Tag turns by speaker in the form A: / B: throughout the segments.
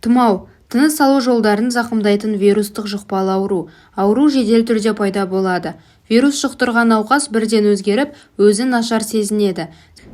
A: Тұмау – тыныс алу жолдарын зақымдайтын вирустық жұқпалы ауру. Ауру жедел түрде пайда болады. Вирус жұқтырған науқас бірден өзгеріп, өзін нашар сезінеді.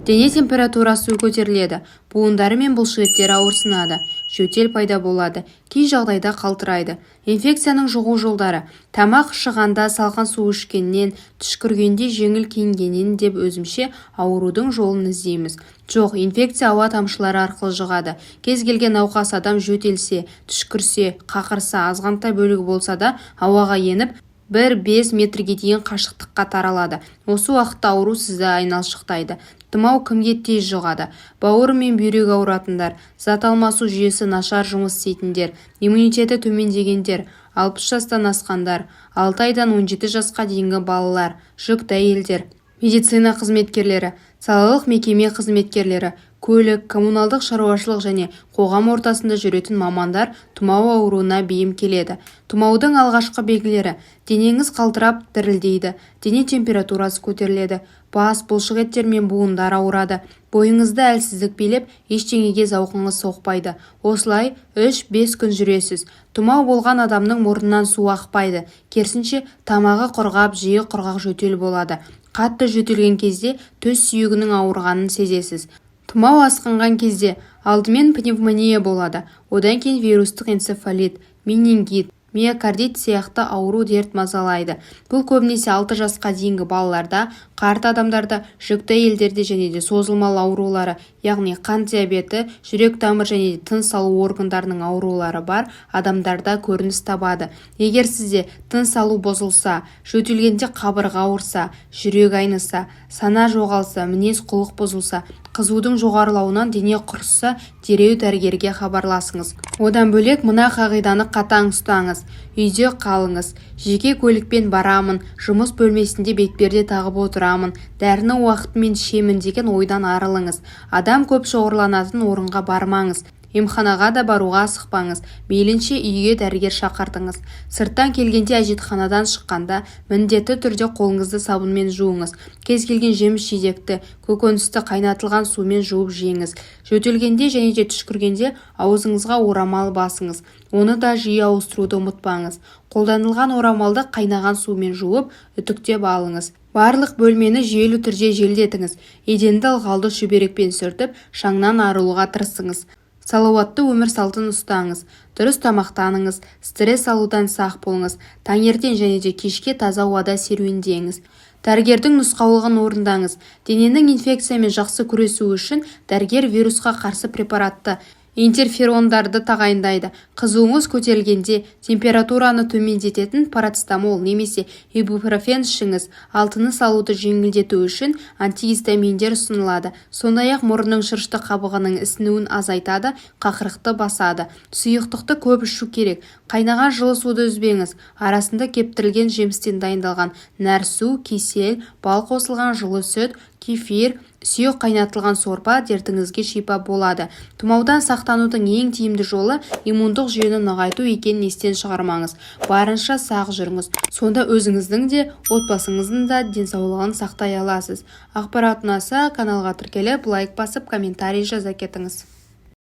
A: Дене температурасы көтеріледі, буындары мен бұлшықеттері ауырсынады, жөтел пайда болады, кей жағдайда қалтырайды. Инфекцияның жұғу жолдары: тамақ шағында, салқын су ішкеннен, түшкіргенде, жеңіл киінгеннен деп өзімізше аурудың жолын іздейміз. Жоқ, инфекция ауа тамшылары арқылы жұғады. Кез келген науқас адам жөтелсе, түшкірсе, қақырса, азғантай бөлігі болса да ауаға еніп, 1-5 метрге дейін қашықтыққа таралады. Осы уақытта ауру сізді айналшықтайды. Тұмау кімге тез жұғады? Бауыры мен бүйрегі ауыратындар, зат алмасу жүйесі нашар жұмыс істейтіндер, иммунитеті төмендегендер, 60 жастан асқандар, 6 айдан 17 жасқа дейінгі балалар, жүкті әйелдер, медицина қызметкерлері, салалық мекеме қызметкерлері, көлік, коммуналдық шаруашылық және қоғам ортасында жүретін мамандар тұмау ауруына бейім келеді. Тұмаудың алғашқы белгілері: денеңіз қалтырап, дірілдейді, дене температурасы көтеріледі, бас, бұлшық еттер мен буындар ауырады, бойыңызды әлсіздік билеп, ештеңеге зауқыңыз соқпайды. Осылай 3-5 күн жүресіз. Тұмау болған адамның мұрнынан су ақпайды, керісінше тамағы құрғап, жиі құрғақ жөтел болады. Қатты жөтелген кезде төс сүйегінің ауырғанын сезесіз. Тұмау асқынған кезде алдымен пневмония болады, одан кейін вирустық энцефалит, менингит, миокардит сияқты ауру дерт мазалайды. Бұл көбінесе 6 жасқа дейінгі балаларда, қарт адамдарда, жүкті әйелдерде және де созылмалы аурулары, яғни қант диабеті, жүрек-тамыр және де тыныс алу органдарының аурулары бар адамдарда көрініс табады. Егер сізде тыныс алу бұзылса, жөтелгенде қабырға ауырса, жүрек айныса, сана жоғалса, мінез-құлық бұзылса, қызудың жоғарылауынан дене құрысса, дереу дәрігерге хабарласыңыз. Одан бөлек мына қағиданы қатаң ұстаңыз: үйде қалыңыз. Жеке көлікпен барамын, жұмыс бөлмесінде бетперде тағып отырамын, дәріні уақытымен ішемін деген ойдан арылыңыз. Адам көп шоғырланатын орынға бармаңыз, емханаға да баруға асықпаңыз, мейлінше үйге дәрігер шақыртыңыз. Сырттан келгенде, әжетханадан шыққанда міндетті түрде қолыңызды сабынмен жуыңыз. Кез келген жеміс-жидекті, көкөністі қайнатылған сумен жуып жеңіз. Жөтелгенде және де түшкіргенде аузыңызға орамал басыңыз, оны да жиі ауыстыруды ұмытпаңыз. Қолданылған орамалды қайнаған сумен жуып, үтіктеп алыңыз. Барлық бөлмені жүйелі түрде желдетіңіз. Еденді ылғалды шүберекпен сүртіп, шаңнан арылуға тырысыңыз. Салауатты өмір салтын ұстаңыз, дұрыс тамақтаныңыз, стресс алудан сақ болыңыз, таңертең және де кешке таза ауада серуендеңіз. Дәрігердің нұсқаулығын орындаңыз. Дененің инфекциямен жақсы күресуі үшін дәрігер вирусқа қарсы препаратты, интерферондарды тағайындайды. Қызуыңыз көтерілгенде температураны төмендететін парацетамол немесе ибупрофен ішіңіз, ал тыныс алуды жеңілдету үшін антигистаминдер ұсынылады. Сондай-ақ мұрынның шырышты қабығының ісінуін азайтады, қақырықты басады. Сұйықтықты көп ішу керек. Қайнаған жылы суды үзбеңіз. Арасында кептірілген жемістен дайындалған нәрсу, кисель, бал қосылған жылы сүт, кефир, сұйық қайнатылған сорпа дертіңізге шипа болады. Тұмаудан сақтанудың ең тиімді жолы иммундық жүйені нығайту екенін естен шығармаңыз. Барынша сақ жүріңіз. Сонда өзіңіздің де, отбасыңыздың да денсаулығын сақтай аласыз. Ақпарат ұнаса, каналға тіркеліп, лайк басып, комментарий жаза кетіңіз.